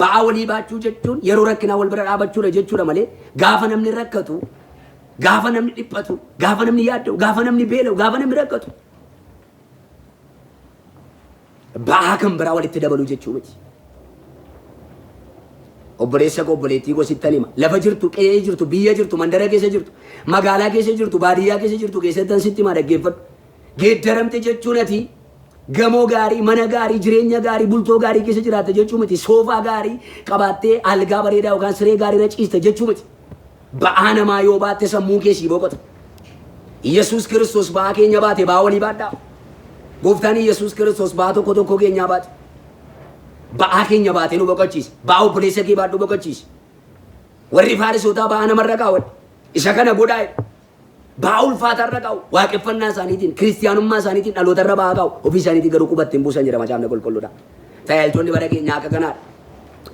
Ba'aa walii baachuu jechuun yeroo rakkinaa wal bira dhaabachuudha jechuudha malee gaafa namni rakkatu, gaafa namni dhiphatu, gaafa namni yaadda'u, gaafa namni beela'u, gaafa namni rakkatu ba'aa kan biraa walitti dabaluu jechuu miti. Obboleessa koo obboleettii koo sittan hima. Lafa jirtu, qe'ee jirtu, biyya jirtu, mandara keessa jirtu, magaalaa keessa jirtu, baadiyyaa keessa jirtu keessattan sitti himaa dhaggeeffadhu. Geeddaramte jechuun ati gamoo gaarii, mana gaarii, jireenya gaarii, bultoo gaarii keessa jiraatta jechuu miti. Soofaa gaarii qabaattee algaa bareedaa yookaan siree gaarii irra ciista jechuu miti. Ba'aa namaa yoo baatte sammuun kee sii boqota. Yesuus Kiristoos ba'aa keenya baate ba'aa walii baadhaa. Gooftaan Yesuus Kiristoos ba'aa tokko tokko keenyaa baate. Ba'aa keenya baatee nu boqochiise. Ba'aa obboleessa kee baadhu boqochiise. Warri Faarisootaa ba'aa namarra kaawwadhe. Isa kana godhaa jedhe. Ba'aa ulfaataa irra kaa'u. Waaqeffannaa isaaniitiin, kiristiyaanummaa isaaniitiin dhaloota irra ba'aa kaa'u. Ofii isaaniitiin garuu qubatti hin buusan jedha macaafni qulqulluudha. Tajaajiltoonni bara keenyaa akka kanaadha.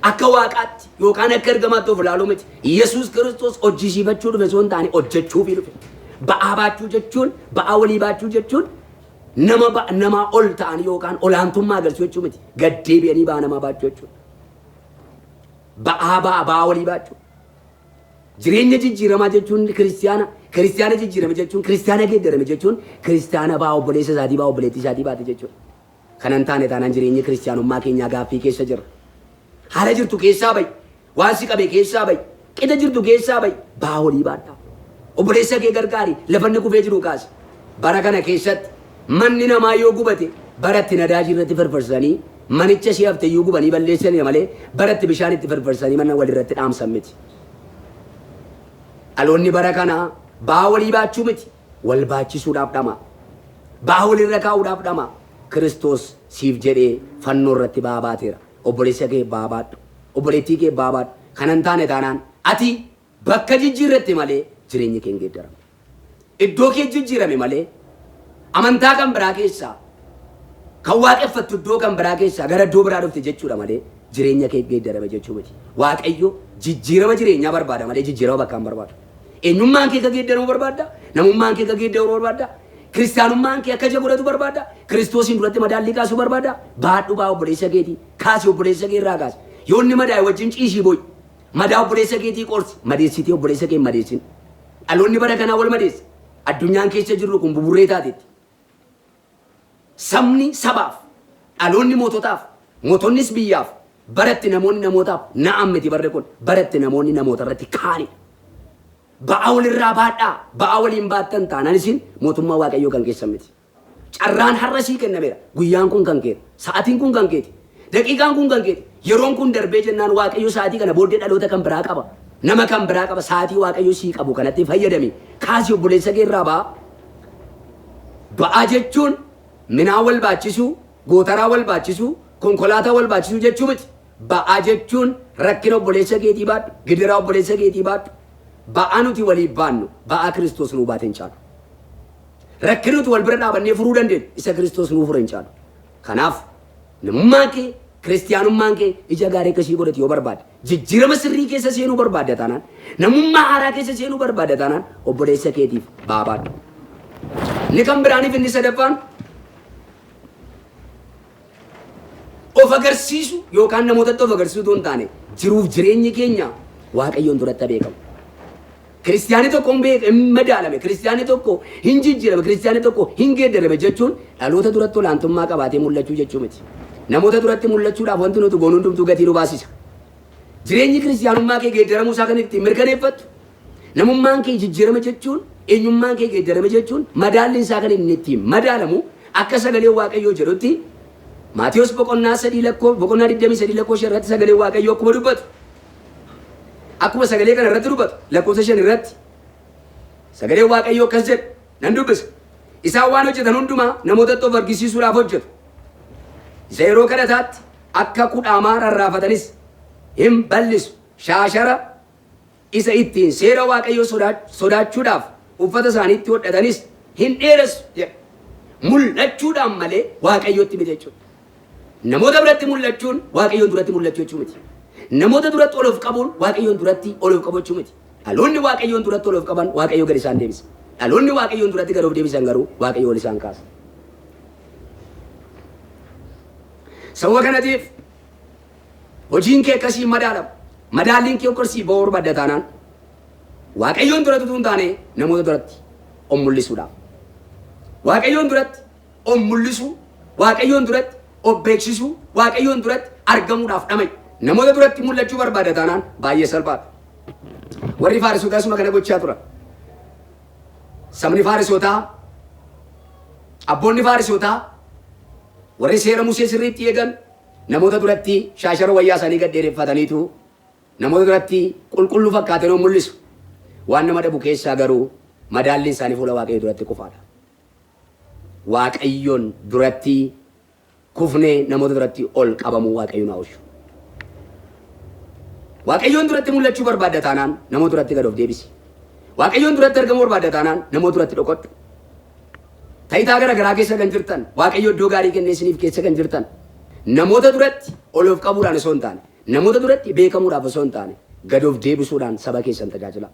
Akka waaqaatti yookaan akka ergamaatti of ilaaluu miti. Yesuus Kiristoos hojjisiifachuu dhufe osoo hin taane hojjechuufii dhufe. Ba'aa baachuu jechuun, ba'aa walii baachuu jechuun nama namaa ol ta'anii yookaan olaantummaa agarsiisuu jechuu miti. Gad deebi'anii ba'aa namaa baachuu jechuudha. Ba'aa ba'aa ba'aa walii baachuu. Jireenya jijjiiramaa jechuun kiristiyaana, kiristiyaana jijjiirame jechuun, kiristiyaana geeddarame jechuun, kiristiyaana ba'aa obboleessa isaatii ba'aa obboleettii isaatii baate jechuudha. Kana hin taane taanaan jireenyi kiristiyaanummaa keenyaa gaaffii keessa jira. Haala jirtu keessaa ba'i. Waan si qabe keessaa ba'i. Qixa jirtu keessaa ba'i. Ba'aa olii baadhaa. Obboleessa kee gargaari. Lafa inni kufee jiru kaasi. Bara kana keessatti manni namaa yoo gubate bara itti nadaajii irratti firfirsanii manicha ishee hafte iyyuu gubanii balleessanidha malee bara itti bishaan itti firfirsanii mana walirratti dhaamsan miti. Dhaloonni bara kanaa ba'aa walii baachuu miti. Wal baachisuudhaaf dhama'a. Ba'aa walirra kaa'uudhaaf dhama'a. Kiristoos siif jedhee fannoo irratti ba'aa baateera. Obboleessa kee ba'aa baadhu. Obboleettii kee ba'aa baadhu. Kana hin taane taanaan ati bakka jijjiirratte malee jireenyi kee hin geeddaramu. Iddoo kee jijjiirame malee amantaa kan biraa keessaa kan waaqeffattu iddoo kan biraa keessaa gara iddoo biraa dhufte jechuudha malee jireenya kee geeddarame jechuu miti. Waaqayyo jijjiirama jireenyaa barbaada malee jijjiirama bakkaa hin barbaadu. Eenyummaan kee akka geeddaramu barbaadda? Namummaan kee akka geeddaramu barbaadda? Kiristaanummaan kee akka ija godhatu barbaadda? Kiristoosiin duratti madaallii kaasuu barbaadda? Baadhu baa obboleessa keetii. Kaasi obboleessa kee irraa kaasi. Yoo inni madaa'e wajjin ciisii boo'i. Madaa obboleessa keetii qorsi. Madeessitee obboleessa kee hin madeessin. Dhaloonni bara kanaa wal madeessa. Addunyaan keessa jirru kun buburree taateetti. Sabni sabaaf, dhaloonni moototaaf, mootonnis biyyaaf, bara itti namoonni namootaaf na'an miti barri kun, bara itti namoonni namoota irratti ka'anidha. Ba'aa walirraa baadhaa, ba'aa waliin baattan taanaan isin mootummaa Waaqayyoo kan keessan miti. Carraan har'a sii kennameera. Guyyaan kun kan keeti. Sa'atiin kun kan keeti. Daqiiqaan kun kan keeti. Yeroon kun darbee jennaan Waaqayyo sa'atii kana booddee dhaloota kan biraa qaba. Nama kan biraa qaba. Sa'atii Waaqayyo sii qabu kanatti fayyadami. Kaasi obboleessa kee irraa ba'aa. Ba'aa jechuun minaa wal baachisuu, gootaraa wal baachisuu, konkolaataa wal baachisuu jechuu miti. Ba'aa jechuun rakkina obboleessa keetii baadhu, gidiraa obboleessa keetii baadhu. Ba'aa nuti waliif baannu ba'aa Kiristoos nuu baate hin caalu. Rakkina nuti wal bira dhaabannee furuu dandeenyu isa Kiristoos nuu fure hin caalu. Kanaaf namummaan kee, kiristiyaanummaan kee ija gaarii akka sii godhatu yoo barbaadde, jijjiirama sirrii keessa seenuu barbaadda taanaan, namummaa haaraa keessa seenuu barbaadda taanaan obboleessa keetiif ba'aa baadhu. Inni kan biraaniif inni sadaffaan of agarsiisu yookaan namootatti of agarsiisuu otoo hin taane jiruuf jireenyi keenya Waaqayyoon duratti beekamu. Kiristiyaanni tokko hin beek hin madaalame, kiristiyaanni tokko hin jijjiirame, kiristiyaanni tokko hin geeddarame jechuun dhaloota duratti olaantummaa qabaatee mul'achuu jechuu miti. Namoota duratti mul'achuudhaaf wanti nuti goonu hundumtuu gatii nu baasisa. Jireenyi kiristiyaanummaa kee geeddaramuu isaa kan ittiin mirkaneeffattu, namummaan kee jijjiirame jechuun, eenyummaan kee geeddarame jechuun madaalliin isaa kan inni ittiin madaalamu akka sagalee Waaqayyoo jedhutti Maatiyos boqonnaa 3 lakkoo boqonnaa 23 lakkoofsa 5 irratti sagalee Waaqayyoo akkuma dubbatu Akkuma sagalee kana irratti dubbatu lakkoofsa 5 irratti sagaleen Waaqayyoo akkas jedha nan dubbisa. Isaan waan hojjetan hundumaa namootatti of argisiisuudhaaf hojjetu. Isa yeroo kadhataatti akka kudhaamaa rarraafatanis hin bal'isu. Shaashara isa ittiin seera Waaqayyoo sodaachuudhaaf uffata isaaniitti hodhatanis hin dheeressu jedha. Mul'achuudhaan malee Waaqayyootti miti jechuudha. Namoota biratti mul'achuun Waaqayyoon duratti mul'achuu jechuu miti. Namoota duratti ol of qabuun Waaqayyoon duratti ol of qabu jechuu miti. Dhaloonni Waaqayyoon duratti ol of qaban Waaqayyo gad isaan deebisa. Dhaloonni Waaqayyoon duratti gad of deebisan garuu Waaqayyo ol isaan kaasa. Sababa kanatiif Hojiin kee akkasii madaalamu. Madaalliin kee akkasii ba'uu barbaadda taanaan Waaqayyoon duratti utuu hin taane namoota duratti of mul'isuudhaaf. Waaqayyoon duratti of mul'isuu, Waaqayyoon duratti of beeksisuu, Waaqayyoon duratti argamuudhaaf dhama'i. Namoota duratti mul'achuu barbaada taanaan baay'ee salphaadha. Warri Faarisootaa isuma kana gochaa turan. Sabni Faarisootaa, abboonni Faarisootaa, warri seera Musee sirriitti eegan namoota duratti shaashara wayyaa isaanii gad dheereffataniitu namoota duratti qulqulluu fakkaatanii of mul'isu. Waan nama dhabu keessaa garuu madaalliin isaanii fuula Waaqayyoo duratti kufaadha. Waaqayyoon duratti kufnee namoota duratti ol qabamuu Waaqayyo nu haa oolchu. Waaqayyoon duratti mul'achuu barbaadda taanaan namoota duratti gad of deebisi. Waaqayyoon duratti argamuu barbaadda taanaan namoota duratti dhokadhu. Tayitaa gara garaa keessa kan jirtan, Waaqayyo iddoo gaarii kennee isiniif keessa kan jirtan, namoota duratti ol of qabuudhaan osoo hin taane, namoota duratti beekamuudhaaf osoo hin taane, gad of deebisuudhaan saba keessan tajaajilaa.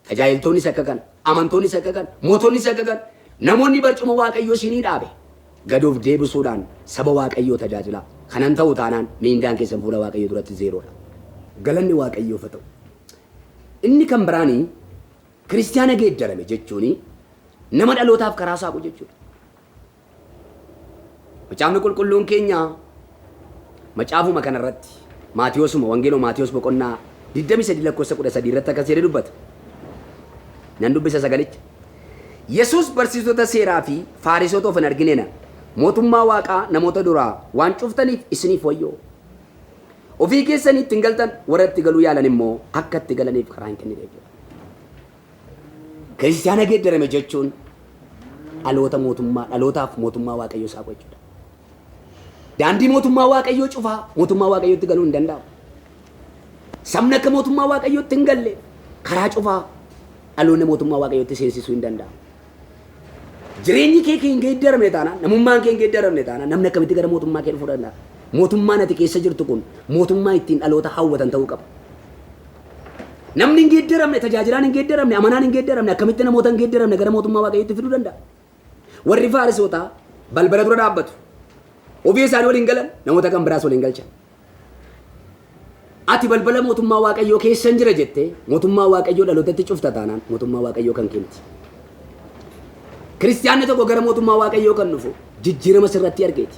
Tajaajiltoonnis akka kana, amantoonnis akka kana, mootonnis akka kana, namoonni barcuma Waaqayyoo isinii dhaabe gad of deebisuudhaan saba Waaqayyoo tajaajilaa. Kanan ta'u taanaan miindaan keessan fuula Waaqayyoo duratti zeeroodha. Galanni Waaqayyoof haa ta'u. Inni kan biraanii kiristiyaana geeddarame jechuun nama dhalootaaf karaa saaqu jechuudha. Macaafni qulqulluun keenya macaafuma kanarratti Maatiyoosuma Wangeeloo Maatiyoos boqonnaa 23 lakkoofsa 13 irratti akkas jedhee dubbata. Nan dubbisa sagalicha. Yesuus barsiisota seeraa fi faarisota of hin arginena. Mootummaa Waaqaa namoota duraa waan cuftaniif isiniif wayyoo. Ofii keessanii itti hin galtan warra itti galuu yaalan immoo akka itti galaniif karaa hin kennine jechuudha. Kiristiyaana geeddarame jechuun dhaloota mootummaa dhalootaaf mootummaa Waaqayyoo saaqu jechuudha. Daandii mootummaa Waaqayyoo cufaa mootummaa Waaqayyootti galuu hin danda'amu. Sabni akka mootummaa Waaqayyootti hin galle karaa cufaa dhaloonni mootummaa Waaqayyootti seensisuu hin danda'amu. Jireenyi kee hin geeddaramne taanaan, namummaan kee hin geeddaramne taanaan namni akkamitti gara mootummaa kee dhufuu danda'a? Mootummaan ati keessa jirtu kun mootummaa ittiin dhaloota hawwatan ta'uu qaba. Namni hin geeddaramne, tajaajilaan hin geeddaramne, amanaan hin geeddaramne akkamitti namoota hin geeddaramne gara mootummaa Waaqayyootti fiduu danda'a? Warri Faarisootaa balbala dura dhaabbatu. Ofii isaanii waliin galan, namoota kan biraas waliin galchan. Ati balbala mootummaa Waaqayyoo keessan jira jettee mootummaa Waaqayyoo dhalootatti cufta taanaan mootummaa Waaqayyoo kan kee miti. Kiristiyaanni tokko gara mootummaa Waaqayyoo kan dhufu jijjiirama sirratti argeeti.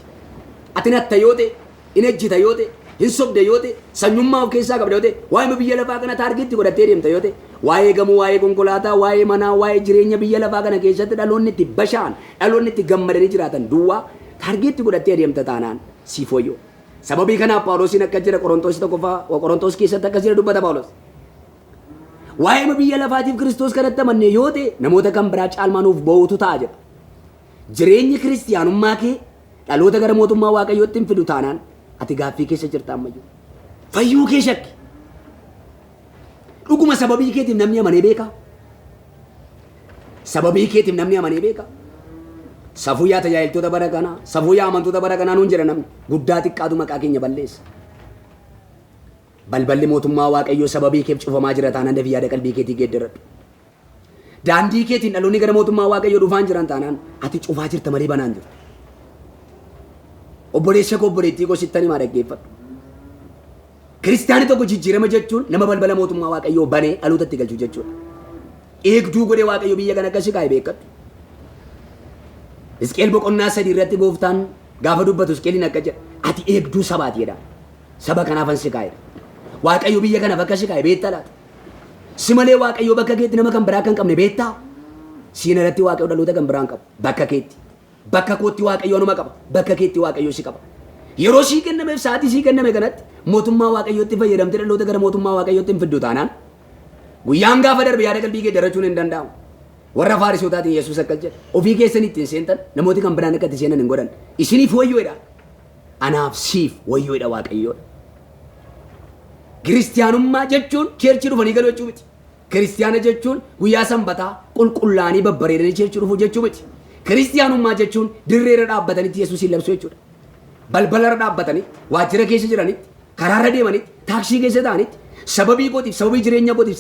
Ati natta yoo ta'e, hin ejjita yoo ta'e, hin sobda yoo ta'e, sanyummaa of keessaa qabda yoo ta'e, waa'ee biyya lafaa kana taargeetti godhattee deemta yoo ta'e, waa'ee gamoo, waa'ee konkolaataa, waa'ee manaa, waa'ee jireenya biyya lafaa kana keessatti dhaloonni itti bashaan, dhaloonni itti gammadanii jiraatan duwwaa taargeetti godhattee adeemta taanaan siif wayyoo. Sababii kanaaf Phaawulosiin akkas jedha Qorontoos tokkoffaa Qorontoos keessatti akkas jedha dubbata Phaawulos. Waa'ee biyya lafaatiif Kiristoos kanatti amanne yoo ta'e namoota kan biraa caalmaa nuuf ba'uutu ta'a jedha. Jireenyi kiristiyaanummaa kee dhaloota gara mootummaa Waaqayyootti hin fidu taanaan ati gaaffii keessa jirta ammayyuu. Fayyuu kee shakki. Dhuguma sababii keetiif namni amanee beekaa? Sababii keetiif namni amanee beekaa? Safuu yaa tajaajiltoota bara kanaa, safuu yaa amantoota bara kanaa nuun jedha namni. Guddaa xiqqaatu maqaa keenya balleessa. Balballi mootummaa Waaqayyoo sababii keef cufamaa jira taanaan dafii yaada qalbii keetii geeddaradhu. Daandii keetiin dhaloonni gara mootummaa Waaqayyoo dhufaan jiran taanaan ati cufaa jirta malee banaan jirtu. Obboleessa koo obboleettii koo sittan himaa dhaggeeffadhu. Kiristiyaanni tokko jijjiirama jechuun nama balbala mootummaa Waaqayyoo banee dhalootatti galchu jechuudha. Eegduu godhee Waaqayyo biyya kana akka si kaa'e beekkadhu. Hisqeel boqonnaa 3 irratti gooftaan gaafa dubbatu Hisqeeliin akka jedha ati eegduu sabaati jedha. Saba kanaafan si kaa'edha. Waaqayyo biyya kanaaf akka si kaa'e beektaa laata? Si malee Waaqayyo bakka keetti nama kan biraa akka hin qabne beektaa? Siin alatti Waaqayyo dhaloota kan biraa hin qabu. Bakka keetti. Bakka kootti Waaqayyo anuma qaba. Bakka keetti Waaqayyo si qaba. Yeroo sii kennameef sa'aatii sii kenname kanatti mootummaa Waaqayyootti fayyadamtee dhaloota gara mootummaa Waaqayyootti hin fiddu taanaan guyyaan gaafa darbe yaada qalbii kee darachuun hin danda'amu. Warra Faarisotaatiin Yesuus akkas jedhe. Ofii keessan ittiin seentan namooti kan biraan akka itti seenan hin godhan. Isiniif wayyoodha. Anaaf siif wayyoodha Waaqayyoodha. Kiristiyaanummaa jechuun cheerchii dhufanii galuu jechuu miti. Kiristiyaana jechuun guyyaa sanbataa qulqullaa'anii babbareedanii cheerchii dhufuu jechuu miti. Kiristiyaanummaa jechuun dirreerra dhaabbatanitti Yesuusiin labsuu jechuudha. Balbalarra dhaabbatanitti, waajjira keessa jiranitti, karaarra deemanitti, taaksii keessa ta'anitti, sababii kootiif, sababii jireenya kootiif,